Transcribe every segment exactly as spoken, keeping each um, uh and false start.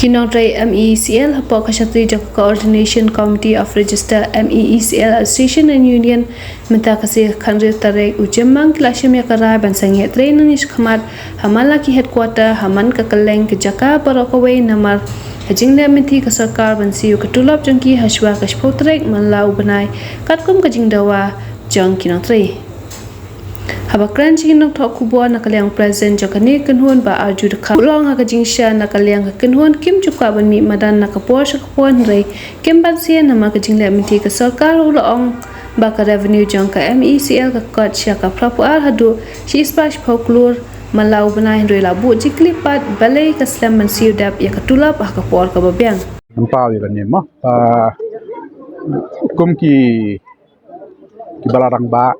Ki nongtrei M E E C L hapoh ka shatri jong ka Coordination Committee of Register M E E C L Association and Union mynta ka sngi khathynriew tarik u Jymmang ki la shim ïa ka rai ban sangeh trei nang ïa shakhmat ha man la ki headquarter ha man ka kylleng ka jaka baroh kawei namar ka jingleh mynta ka sorkar ban siew ka tulop jong ki ha shuwa ka shiphew tarik man la u bnai katkum ka jingdawa jong ki nongtrei. Haba kren sha ki nongthoh khubor na ka liang president jong kane ka kynhun Bah Arju Dkhar, u la ong ha ka jingshisha na ka liang ka kynhun kim ju kwah ban mih madan na ka por sha ka por hynrei kim pat siew namar ka jingleh mynta ka sorkar. U la ong ba ka revenue jong ka M E E C L ka kot sha ka phra phew ar haduh shi spah shiphew klur man la u bnai hynrei la buh jingkylli pat balei ka slem ban siew dep ïa ka tulop ha ka por kaba biang. Ym paw ïa kane mo. Ah, kum ki, ki ba la rangbah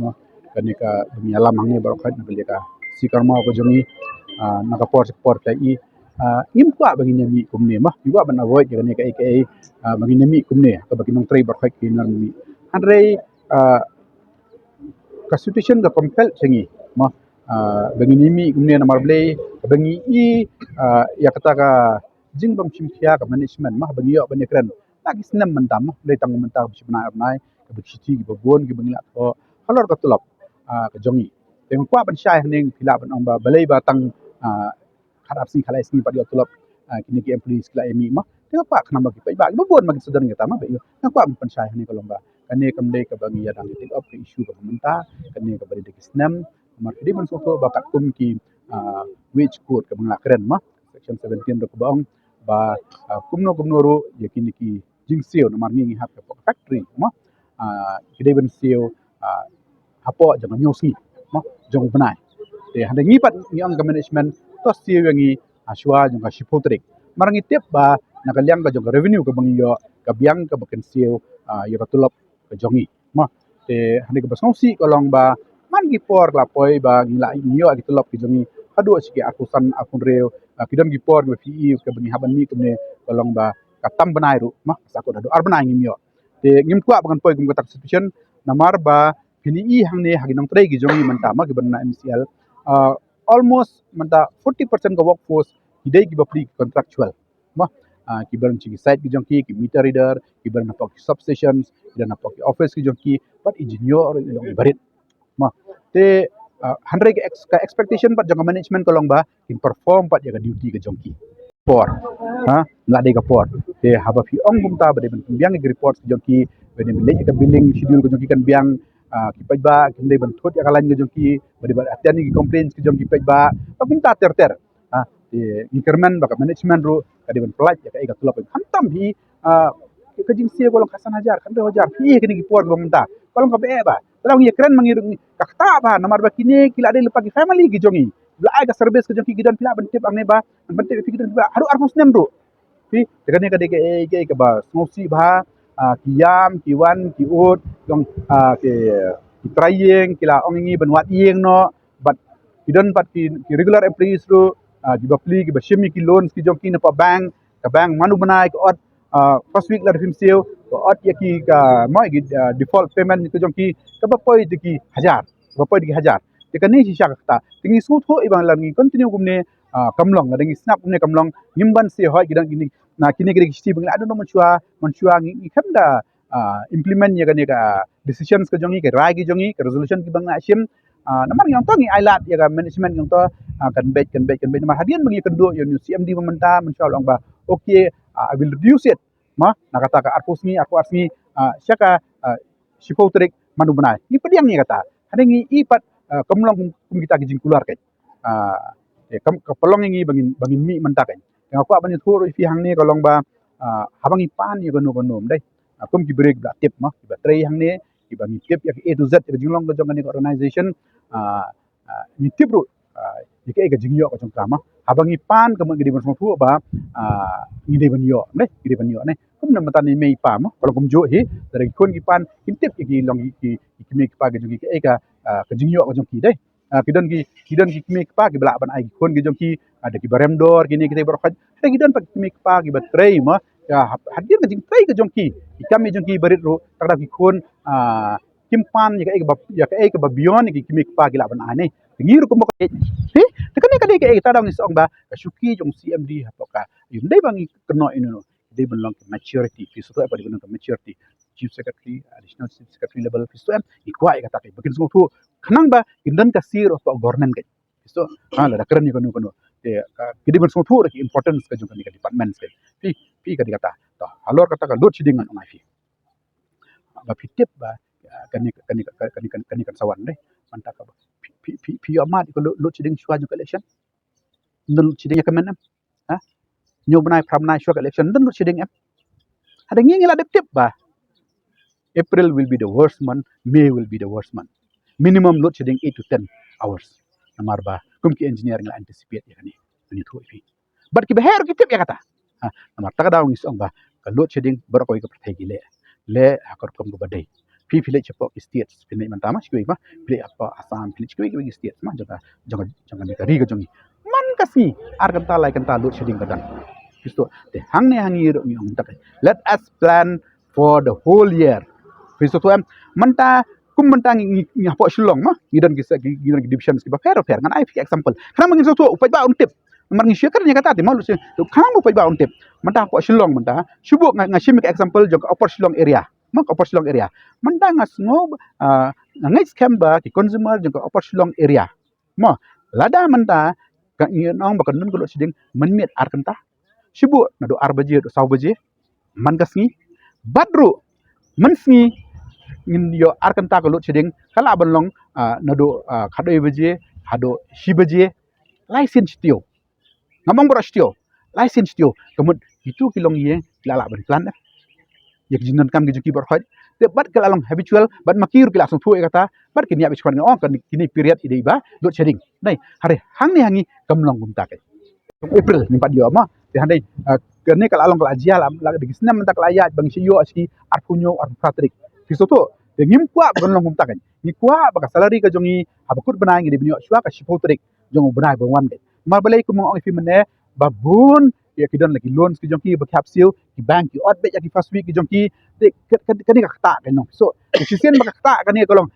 mo. Kane ka ba ngi ïalam hangne baroh khoit na ka liang ka sngi karma ka jong ngi, ah, na ka por sha ka por phi ïa i, ah, ngim kwah ba ngin ïa mih kumne mo. Ngi kwah ban avoid ïa kane kaei kaei, ah, ba ngin ïa mih kumne kaba ki nongtrei baroh khoit ki nang mih. Hynrei, ah, ka situation ka compel sha ngi mo, ah, ba ngin ïa mih kumne namar balei ba ngi i, ah, ïa kata ka jingbym shim khia ka management mo ba ngi ïoh ban ïa kren. La ki snem mynta mo, dei tang mynta ba shi bnai ar bnai kaba ki shithi kiba bun kiba ngi la thoh halor ka tulop, ah, ka jong ngi. Te nga kwah ban shai hangne phi lah ban ong ba balei ba tang, ah, khatar sngi khatlai sngi pat ïoh tulop, ah, kine ki employees ki la ïa mih mo. Te nga kwah khnang ba ki paidbah kiba bun ma ki sdang ïa ta mo ba ïoh. Nga kwah ban pynshai hangne ka long ba kane kam dei kaba ngi ïa dang take up ka issue kaba mynta, kane kaba dei da ki snem. Namar ki dei ban sngewthuh ba katkum ki, ah, wage code kaba ngi la kren mo, section seventeen ruh kaba ong ba, ah, kumno kumno ruh ïa kine ki jingsiew namar ngi ngi hap ka factory mo, ah, ki dei ban siew, ah, hapoh jong ka hynñiew sngi mo jong u bnai. Te hynrei ngi pat ngi ong ka management to siew ïa ngi ha shuwa jong ka shiphew tarik. Namar ngi tip ba na ka liang ka jong ka revenue kaba ngi ïoh ka biang kaba kan siew, ah, ïa ka tulop ka jong ngi mo. Te hynrei kaba sngewsih ka long ba man ki por la poi ba ngi la ïoh ki tulop ki jong ngi haduh shi ki arphew san arphew hynriew, ah, ki don ki por ba phi i kaba ngi hap ban mih kumne ka long ba ka tam bnai ruh mo, sa ko haduh ar bnai ngim ïoh. Te ngim kwah ba ngan poi kum kata ka situation namar ba phin i hangne ha ki nongtrei ki jong ngi mynta mo kiba na M E E C L, ah, almost mynta forty percent ka workforce ki dei kiba plie contractual mo, ah, kiba don sha ki site ki jong ki, ki meter reader, kiba don hapoh ki substations, kiba don hapoh ki office ki jong ki, bad engineer ruh i long iba rit mo. Te, ah, hynrei ka ex-, ka expectation pat jong ka management ka long ba kin perform pat ïa ka duty ka jong ki. Por, ha, la dei ka por. Te haba phi ong kumta ba dei ban pynbiang ïa ki reports ki jong ki, ba dei ban leh ïa ka billing schedule ka jong ki kan biang, ah, ki paidbah kin dei ban thut ïa ka line ka jong ki, ba dei ban attend ïa ki complaints ki jong ki paidbah, ba kumta ter ter. Ah, te ngi kyrmen ba ka management ruh ka dei ban pynlait ïa kaei ka tulop. Khamtam hi, ah, ka jingsiew ka long ka san hajar, ka hynriew hajar, hi kine ki por ba mynta ka long kaba eh ba. Te la ngi ïa kren ma ngi ruh ngi ka kata ba namar ba kine ki la dei lypa ki family ki jong ngi. La ai ka service ka jong ki, ki don phi lah ban tip hangne ba, ban tip phi ki don phi ba haduh arphew snem ruh. Phi, te kane ka dei kaei kaei kaba sngewsih ba, ah, ki ïam, ki wan, ki ud, jong, ah, ki, ki trai ïing, ki la ong ïa ngi ban wad ïing noh, bad ki don pat ki, ki regular employees ruh, ah, kiba plie, kiba shim ïa ki loans ki jong ki na pa bank, ka bank man u bnai ka ot, ah, first week lada phim siew, ka ot ïa ki ka, mo, ïa ki, ah, default payment ka jong ki, kaba poi da ki hajar, kaba poi da ki hajar. Te kane shisha kata. Te ngi sngewthuh ïa ba lada ngi continue kumne, ah, kam long, lada ngi sngap kumne kam long, ngim ban siew hoi ki don kine, na kine ki dei ki shithi ba ngi la don mynshuwa, mynshuwa ngi, ngi khlem da, ah, implement ïa kane ka decisions ka jong ngi, ka rai ki jong ngi, ka resolution kiba ngi la shim. Ah, namar ngi ong to ngi ai lad ïa ka management ngi ong to, ah, kan beit, kan beit, kan beit. Namar hadien ba ngi ïakynduh ïa u C M D ba mynta, mynshuwa u la ong ba, okay, ah, I will reduce it. Mo, na kata ka arphew sngi, arphew ar sngi, ah, sha ka, ah, shiphew tarik man u bnai. Ngi pdiang ïa kata. Hynrei ngi i pat, ah, kam long kum, kum kita ki jingkular keiñ. Ah, te kam, ka pynlong ïa ngi ba ngin, ba ngin mih mynta keiñ. Te nga kwah ban ïathuh ruh ïa phi hangne ka long ba, ah, haba ngi pan ïa kano kano, ym dei. Ah, kum ki briew kiba tip mo, kiba trei hangne, kiba ngi tip ïa ka A to Z ïa ka jinglong ka jong kane ka organization, ah, ah, ngi tip ruh, ah, ïa kaei ka jingïoh ka jong ka mo. Haba ngi pan ka mut ngi dei ban sngewthuh ba, ah, ngi dei ban ïoh, ne, ngi dei ban ïoh, ne. Kumne mynta ne mei pa mo, ka long kumjuh hi, lada ki khun ki pan, kin tip ïa ki long ki, ki, ki kmie ki kpa ka jong ki kaei ka, ah, ka jingïoh ka jong ki dei. Ah, ki don ki, ki don ki kmie ki kpa kiba lah ban ai ki khun ki jong ki, ah, da kiba rem dor kine kita baroh khoit. Hynrei ki don pat ki kmie ki kpa kiba trei mo, ïa, ha, hadien ka jingtrei ka jong ki, ki kam ki jong ki ba rit ruh, te lada ki khun, ah, kim pan ïa kaei kaba, ïa kaei kaba beyond ïa ki kmie ki kpa ki lah ban ai ne. Te ngi ruh kumba ka, eh, te kane ka dei kaei kata dang ngi sa ong ba ka shuki jong C M D hapoh ka Ym dei ba ngi kynnoh ïa uno uno. Dei ban long ka maturity. Phi sngewthuh em, ba dei ban long ka maturity. Chief Secretary, Additional Chief Secretary level, phi sngewthuh em, ngi kwah ïa kata, ba kin sngewthuh. Khnang ba kin don ka sir of government ka. Phi sngewthuh, ha, lada kren ïa kano kano. Te, ka, ki dei ban sngewthuh ïa ka importance ka jong kane ka department ka. Phi, phi ka dei kata. To, halor kata ka load shedding ngan ong ïa phi. Ba phi tip ba, ah, kane, kane, kane, kane, kane kan sa wan dei. Mynta ka ba. Phi, phi, phi, phi ïoh mad ïa ka load, load shedding shuwa jong ka election. Ym don load shedding ïa ka mynta em. Ha? Hynñiew bnai, phra bnai shuwa ka election, ym don load shedding em. Hadien ngi ngi la dep tip ba April will be the worst month, May will be the worst month. Minimum load shedding eight to ten hours. Namar ba kum ki engineer ngi la anticipate ïa kane. Kane thuh ïa phi. Bad kiba her ki tip ïa kata. Ha, namar kata ka daw ngi sngew ba ka load shedding baroh kawei ka pyrthei ki leh. Leh ha ka rukom kaba dei. Phi, phi leit shapoh ki states, phi leit mynta ma, shi kiwei ma, phi leit shapoh Assam, phi leit shi kiwei kiwei ki states ma, jong ka, jong ka, jong ka ri ka jong ngi. Man ka sngi, ar kynta lai kynta load shedding ka don. Phi sngewthuh, te hangne ha ngi ruh ngi ong mynta ka. Let us plan for the whole year. Phi sngewthuh em, mynta, kum mynta ngi, ngi, ngi hapoh Shillong ma, ngi don ki sa-, ngi, ngi don ki divisions kiba pher pher, ngan ai phi example. Khnang ba ngin sngewthuh, u paidbah un tip. Namar ngi share ïa kata te ma, load shedding, khnang ba u paidbah un tip. Mynta hapoh Shillong mynta, shu buh nga, nga shim ka example jong ka Upper Shillong area. Ma, ka Upper Shillong area. Mynta nga sngew, ah, nga ngeit skhem ba ki consumer jong ka Upper Shillong area. Ma, lada mynta ka ngi ong ba kan don ka load shedding mynmiet ar kynta. Shu buh naduh ar baje, naduh saw baje. Man ka sngi. Bad ruh, mynsngi ngin ïoh ar kynta ka load shedding, ka lah ban long, ah, naduh, ah, khatwei baje, haduh shi baje. Lai sien shi taïew. Ngam ong baroh shi taïew. Lai sien shi taïew. Ka mut kitu ki longïing ki la lah ban plan eh. Ïa ki jingdonkam ki jong ki baroh. Te bad ki la long habitual, bad ma ki ruh ki la sngewthuh ïa kata, bad kin ïa bishwan ong kane, kine period i dei ba load shedding. Nai, hare hangne ha ngi kam long kumta ka. April ngim pat ïoh ma. Te hangne, ah, kane ka la long ka la jia la, la dei ki snem mynta ka la ïaid ba ngi shu ïoh shi arphew hynñiew, arphew phra tarik. Phi sngewthuh. Te ngim kwah ba kan long kumta ka. Ngi kwah ba ka salary ka jong ngi haba kut bnai ngi dei ban ïoh shuwa ka shiphew tarik jong u bnai ba wan ka. Namar balei kum nga ong ïa phi mynne, ba bun ïa ki don la ki loans ki jong ki ba ki hap siew, ki bank ki ot beit ïa ki first week ki jong ki. Te ka, ka, kane ka ktah ka nong. So, shisien ba ka ktah kane ka long.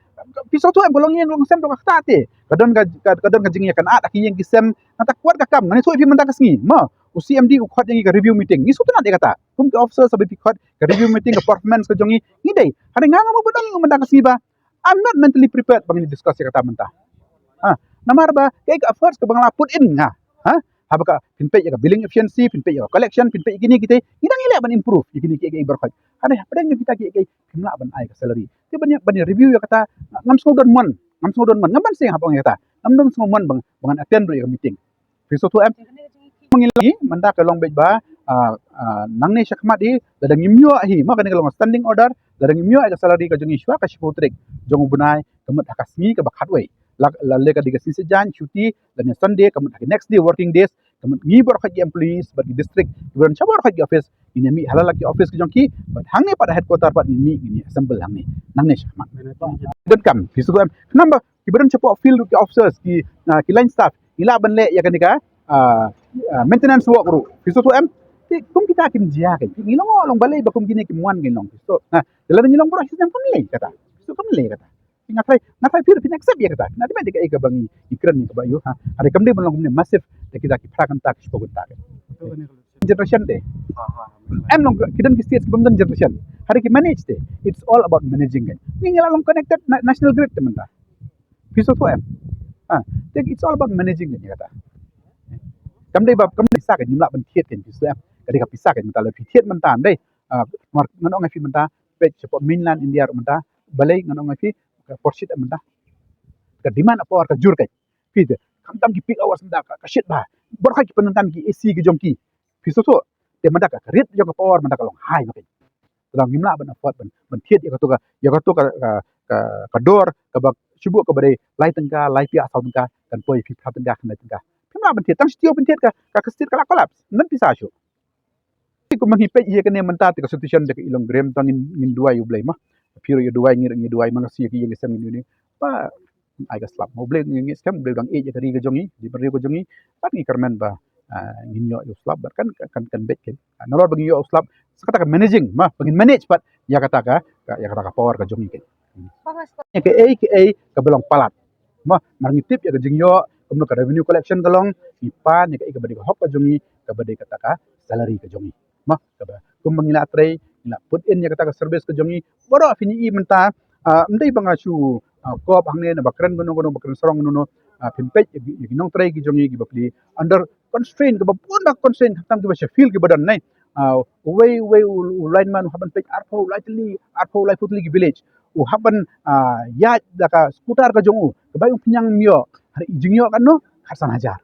Phi sngewthuh em, ka longïing longsem ruh ka ktah te. Ka don ka, ka, ka don ka jingïakynad ha ki ïing ki sem. Nangta kwah ka kam, ngan ïathuh ïa phi mynta ka sngi. Ma, u C M D u khot ïa ngi ka review meeting. Ngi sngewtynnat ïa kata. Kum ki officers haba phi khot ka review meeting, ka performance ka jong ngi, ngi dei. Hynrei nga ngam mut ba don ngi mynta ka sngi ba I'm not mentally prepared ba ngin discuss ïa kata mynta. Ha, namar ba kaei ka efforts kaba nga la put in nga. Ha? Haba ka phin peit ïa ka billing efficiency, phin peit ïa ka collection, phin peit ïa kine kita, ngi dang ïaleh ban improve ïa kine kiei kiei baroh. Hynrei hapdeng jong kita kiei kiei phim lah ban ai ka salary. Te ban ïa, ban ïa review ïa kata, ngam sngew don mon, ngam sngew don mon, ngam ban seng haba ong ïa kata. Ngam don sngew mon ba ngan, ba ngan attend ruh ïa ka meeting. Phi sngewthuh em? Mynta ka long beit ba, ah, ah, nangne shakhmat hi, lada ngim ïoh hi, ma kane ka long standing order, lada ngim ïoh hi ka salary ka jong ngi shuwa ka shiphew tarik jong u bnai, ka mut ha ka sngi kaba khatwei. La, la leh ka dei ka sngi Saitjaiñ, shuti, lane Sunday, ka mut ha ka next day working days, ka mut ngi baroh ki employees bad ki district, ki baroh shabar ki office, ngin ïa mih ha la la ki office ki jong ki, bad hangne pat ha headquarter pat ngin mih, ngin ïa assemble hangne. Nangne shakhmat. Don kam, phi sngewthuh em? Khnang ba ki ba don shapoh field ki officers, ki, ah, ki line staff, ngi lah ban leh ïa kane ka, ah, ah, maintenance work ruh. Phi sngewthuh em? Te kum kita kim jia ka. Ngi long, long balei ba kum kine kim wan ngi long. So, na, lada ngi long baroh shisnem kam leh kata. So kam leh kata. Nga try, nga try phi ruh phin accept ïa kata. Nga try ïa kata kaba ngi, ngi kren ïa kaba ïoh, ha. Hynrei kam dei ban long kumne massive, te kita ki phra kynta ki shiphew kynta ka. Generation te. Em long ki don ki states ki bym don generation. Hynrei ki manage te. It's all about managing ka. Ngi ngi la long connected na-, national grid te mynta. Phi sngewthuh em? Ha, te it's all about managing ka ïa kata. Kam dei ba, kam dei pisa ka ngim lah ban thied ka, phi sngewthuh em? Ka dei ka pisa ka mynta, la phi thied mynta em dei. Ah, mar ngan ong ïa phi mynta, peit shapoh mainland India ruh mynta, balei ngan ong ïa phi, ka por shit mynta. Ka demand power ka jur ka. Phi te, khamtam ki peak hours mynta ka, ka shit bha. Baroh ki pyndonkam ki A C ki jong ki. Phi sngewthuh, te mynta ka, ka rate jong ka power mynta ka long high ma ka. Te ngim lah ban afford ban, ban thied ïa kato ka, ïa kato ka, ka, ka, ka dor, kaba shu buh kaba dei lai tyngka, lai phew saw tyngka, kan poi phi phra tyngka, khyndai tyngka. Phim lah ban thied, tang shi taïew phin thied ka, ka, ka state ka la collapse. Ym don pisa shuh. Kumba ngi peit ïa kane mynta te ka situation da ka i long grim, tang ngin, ngin duwai U Blei ma. Phi ruh ïa duwai, ngi ruh ngi duwai, man la shu ïa ki ïing ki sem ngin ïa duwai. Ba ai ka slap. U Blei ngi, ngi skhem U Blei u dang ïeit ïa ka ri ka jong ngi, ïa ka ri ka jong ngi. Bad ngi kyrmen ba, ah, ngin ïoh ïa u slap bad kan, kan, kan beit ken. Ah, nalor ba ngin ïoh u slap, sa kata ka managing, ma, ba ngin manage bad ïa kata ka, ka, ïa kata ka power ka jong ngi ken. Ïa kaei kaei kaba long palat. Ma, mar ngi tip ïa ka jingïoh, kumno ka revenue collection ka long, ngi pan ïa kaei kaba dei ka hok ka jong ngi, kaba dei kata ka salary ka jong ngi. Mo, kaba kumba ngi la trei, ngi la put in ïa kata ka service ka jong ngi. Baroh phin ïohi mynta, ah, ym dei ba nga shu, ah, kop hangne na ba kren kano kano, ba kren sarong kano kano, ah, phin peit ïa ki, ïa ki nongtrei ki jong ngi kiba plie under constraint, kaba bun ba constraint, khamtam kiba sha field kiba don ne. Ah, uwei uwei u, u lineman u hap ban peit arphew lai tylli, arphew laiphew tylli ki village. U hap ban, ah, ïaid da ka scooter ka jong u, kaba ïoh pynïang ym ïoh, hynrei i jingïoh katno, khatsan hajar.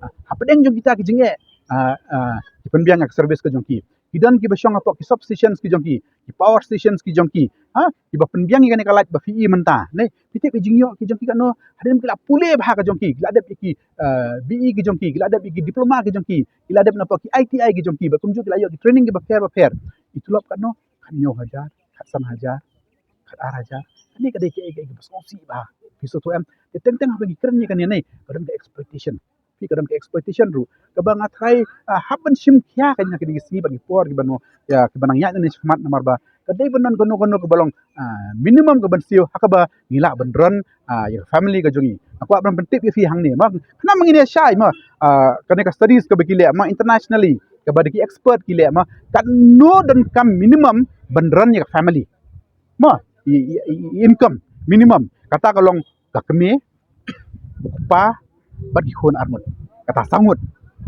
Ah, hapdeng jong kita ki jingeh, ah, ah, ki pynbiang ïa ka service ka jong ki. Ki don kiba shong hapoh ki substations ki jong ki, ki power stations ki jong ki. Ha, kiba pynbiang ïa kane ka light ba phi i mynta. Ne, phi tip i jingïoh ki jong ki katno, hadien ki la pule bha ka jong ki, ki la dep ïa ki, ah, B E ki jong ki, ki la dep ïa ki diploma ki jong ki, ki la dep napoh ki I T I ki jong ki, bad kumjuh ki la ïoh ki training kiba pher ba pher. I tulop katno, khathynñiew hajar, khatsan hajar, khatar hajar. Kane ka dei kaei kaei kaba sngewsih bha. Phi sngewthuh em? Te teng teng haba ngi kren ïa kane ne, ka don ka exploitation. Phi, ka don ka exploitation ruh. Kaba nga tharai, ah, hap ban shim khia ka ïa kine ki sngi bad ki por kiba nang, ïa, kiba nang ïaid nangne shakhmat namar ba ka dei ban don kano kano kaba long, ah, minimum kaban siew ha kaba ngi lah ban run, ah, ïa ka family ka jong ngi. Nga kwah ban pyntip ïa phi hangne, ma, khnang ba ngin ïa shai, ma, ah, kane ka studies kaba ki leh, ma, internationally, kaba da ki expert ki leh, ma, katno donkam minimum ban run ïa ka family. Ma, i, i, i, i income minimum. Kata ka long ka kmie, u kpa, bad ki khun arngut. Kata saw ngut.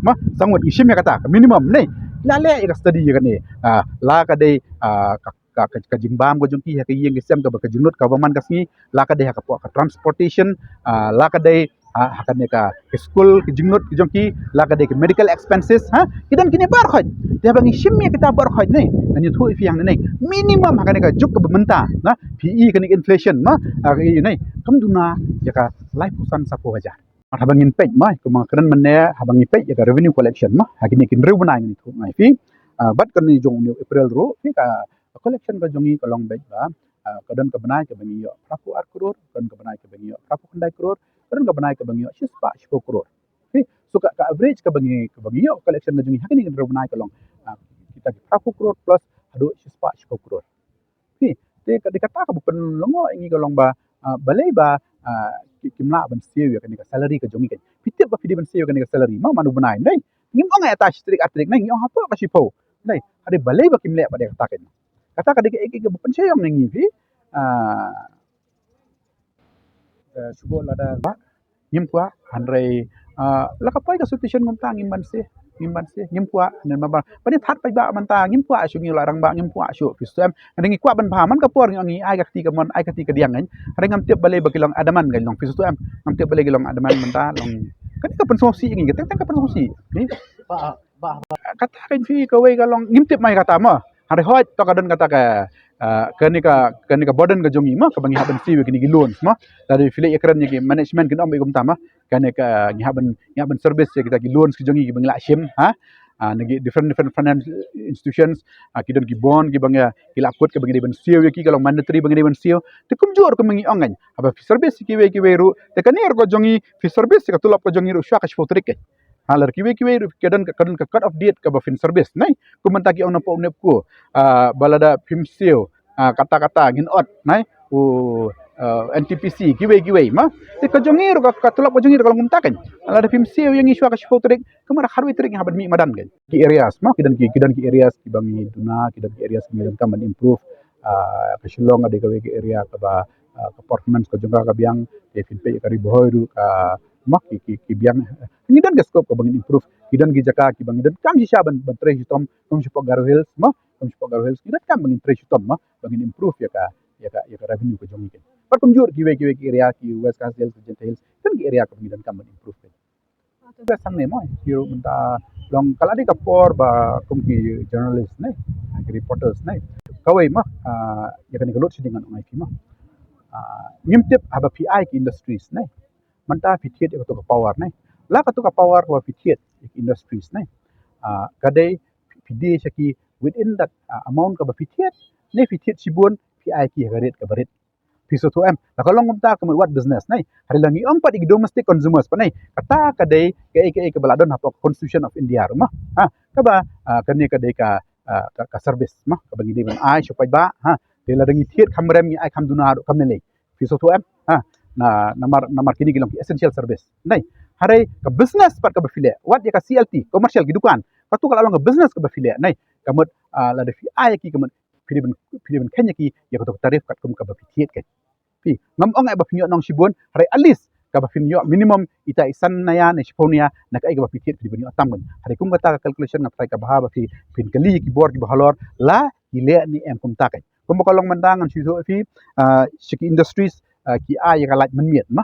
Ma, saw ngut, ngi shim ïa kata ka minimum ne. La leh ïa ka study ïa kane. Ah, la ka dei, ah, ka, ka, ka, ka jingbam ka jong ki ha ka ïing ka sem kaba ka jinglut kaba man ka sngi, la ka dei ha ka, ka transportation, ah, la ka dei, ha, ha kane ka, ka school, ka jinglut ka jong ki, la ka dei ka medical expenses, ha, ki don kine baroh khoit. Te haba ngi shim ïa kita baroh khoit ne, ngan ïathuh ïa phi hangne ne, minimum ha kane ka juk kaba mynta, na, phi i kane ka inflation, ma, ah, ka i ne, kam duna ïa ka laiphew san saphew hajar. Haba ngin peit, ma, kumba nga kren mynne, haba ngi peit ïa ka revenue collection, ma, ha kine ki hynriew bnai ngan ïathuh ïa phi, ah, bad kane jong u April ruh, phi, ka, ka collection ka jong ngi ka long beit ba, ah, ka don ka bnai kaba ngi ïoh phraphew ar klur, ka don ka bnai kaba ngi ïoh phraphew khyndai klur, ka don ka bnai kaba ngi ïoh shispah shiphew klur. Phi, so ka, ka average kaba ngi, kaba ngi ïoh collection ka jong ngi ha kine ki hynriew bnai ka long, ah, kita ki phraphew klur plus haduh shispah shiphew klur. Phi, te ka dei kata kaba pynlyngngoh ïa ngi ka long ba, ah, balei ba, ah, ki, kim lah ban siew ïa kane ka salary ka jong ngi kan. Phi tip ba phi dei ban siew ïa kane ka salary, ma, man u bnai, ne? Ngim ong ïa ta shi tarik ar tarik, ne? Ngi ong hapoh ka shiphew. Ne? Hynrei balei ba kim leh pat ïa kata kan. Kata ka dei kaei kaei kaba pynshai ïa ngi phi. Ah, eh, shuh lada ba ngim kwah, hynrei, ah, la ka poi ka situation kumta ngim ban siew, ngim ban siew, ngim kwah, ne ma ba. Ba ni that paidbah mynta ngim kwah shuh, ngi la rangbah ngim kwah shuh, phi sngewthuh em? Hynrei ngi kwah ban bha, man ka por ngi ong ngi ai ka kti kamon, ai ka kti kadiang kan. Hynrei ngam tip balei ba ki long adamant kan long, phi sngewthuh em? Ngam tip balei ki long adamant mynta long. Kane ka pynsngewsih ngi, ka teng teng ka pynsngewsih. Phi? Ba, ba, ba. Kata kan phi kawei ka long ngim tip mai kata mo. Hynrei hooid to ka don kata ka, ah, kane ka, kane ka burden ka jong ngi mo, kaba ngi hap ban siew ïa kine ki loans mo. Lada phi leit ïakren ïa ki management kin ong beit kumta mo. Kane ka ngi hap ban, ngi hap ban service ïa kita ki loans ki jong ngi kiba ngi la shim, ha. Ah, na ki different, different finance institutions, ah, ki don ki bond kiba ngi, ki la kut kaba ngi dei ban siew ïa ki, ka long mandatory ba ngi dei ban siew. Te kumjuh ruh kumba ngi ong kan. Haba phi service ïa kiwei kiwei ruh, te kane ruh ka jong ngi, phi service ïa ka tulop ka jong ngi ruh shuwa ka shiphew tarik kan. Ha, lada kiwei kiwei ruh ka don ka, ka don ka cut off date kaba phin service, ne? Kum mynta ki ong na pok nep ko, ah, ba lada phim siew, ah, kata kata ngin ot, ne? U, ah, N T P C, kiwei kiwei, ma. Te ka jong ngi ruh ka, ka tulop ka jong ngi ruh ka long kumta kan. Lada phim siew ïa ngi shuwa ka shiphew tarik, kumba da khatwei tarik ngi hap ban mih madan kan. Ki areas, ma, ki don ki, ki don ki areas kiba ngi duna, ki don ki areas kiba ngi donkam ban improve. Ah, ka Shillong ka dei kawei ka area kaba, ah, ka performance ka jong ka ka biang, te phin peit ka Ri Bhoi ruh ka, ma, ki, ki, ki biang. Ngi don ka scope kaba ngin improve. Ki don ki jaka kiba ngi donkam shisha ban, ban trei shitom, kum shapoh Garo Hills, ma, kum shapoh Garo Hills. Ngi donkam ba ngin trei shitom, ma, ba ngin improve ïa ka, ïa ka, ïa ka revenue ka jong ngi kan. Bad kumjuh kiwei kiwei ki area, ki West Khasi Hills, ki Jaintia Hills, don ki area kaba ngi donkam ban improve kan. Te bad hangne mo, ki ruh mynta long ka la dei ka por ba kum ki journalist ne, ki reporters ne. Kawei mo, ah, ïa kane ka lut shi ding ngan ong ïa phi mo. Ah, ngim tip haba phi ai ki industries ne. Mynta phi thied ïa kato ka power ne. La kato ka power kaba phi thied ïa ki industries ne. Ah, ka dei phi die sha ki within that, ah, amount kaba phi thied, ne phi thied shibun phi ai ki ha ka rate kaba rit. Phi sngewthuh em? La ka long kumta ka mut what business ne. Hynrei la ngi ong pat ïa ki domestic consumers pat ne. Kata ka dei kaei kaei kaba la don hapoh Constitution of India ruh mo. Ha, kaba, ah, kane ka dei ka, ah, ka, ka service mo, kaba ngi dei ban ai sha paidbah, ha. Te lada ngi thied kham rem ngi ai kham duna ruh kam ne lei. Phi sngewthuh em? Ha, na, namar, namar kine ki long ki essential service. Ne. Hynrei ka business pat kaba phi leh, wat ïa ka C L T, commercial, ki dukan, Katu ka la long ka business kaba phi leh, nai. Ka mut, ah, lada phi ai ïa ki, ka mut phi dei ban, phi dei ban kheiñ ïa ki ïa kato ka tariff katkum kaba phi thied kein. Phi, ngam ong eh ba phin ïoh nong shibun, hynrei at least kaba phin ïoh minimum ita i san naya ne shiphew naya na kaei kaba phi thied, phi dei ban ïoh tam kein. Hynrei kum kata ka calculation nga tharai ka bha ba phi, phin kylli ïa ki bor kiba halor la ki leh ne em kumta kein. Kumba ka long mynta ngan shu ïathuh ïa phi, ah, sha ki industries, ah, ki ai ïa ka light mynmiet, ma.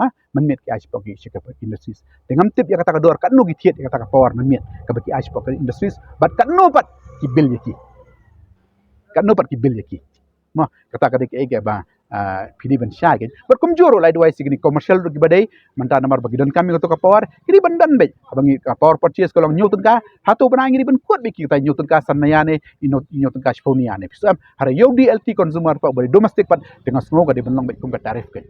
Ha, mynmiet ki ai shapoh ki, shapoh ki industries. Te ngam tip ïa kata ka dor katno ki thied ïa kata ka power mynmiet kaba ki ai shapoh ki industries, bad katno pat ki bill ïa ki. Katno pat ki bill ïa ki. Ma, kata ka dei kaei kaba, ah, phi dei ban shai kein. Bad kumjuh ruh, lada ai sha kine commercial ruh kiba dei, mynta namar ba ki donkam ïa kato ka power, ki dei ban don beit. Haba ngi, ka power purchase ka long hynñiew tyngka, hato bnai ngi dei ban kut beit ïa kita hynñiew tyngka san naya ne, hynñiew, hynñiew tyngka shiphew naya ne. Phi shem, hynrei ïa u D L T consumer pat, ba dei domestic pat, te nga sngew ka dei ban long beit kum ka tariff kein.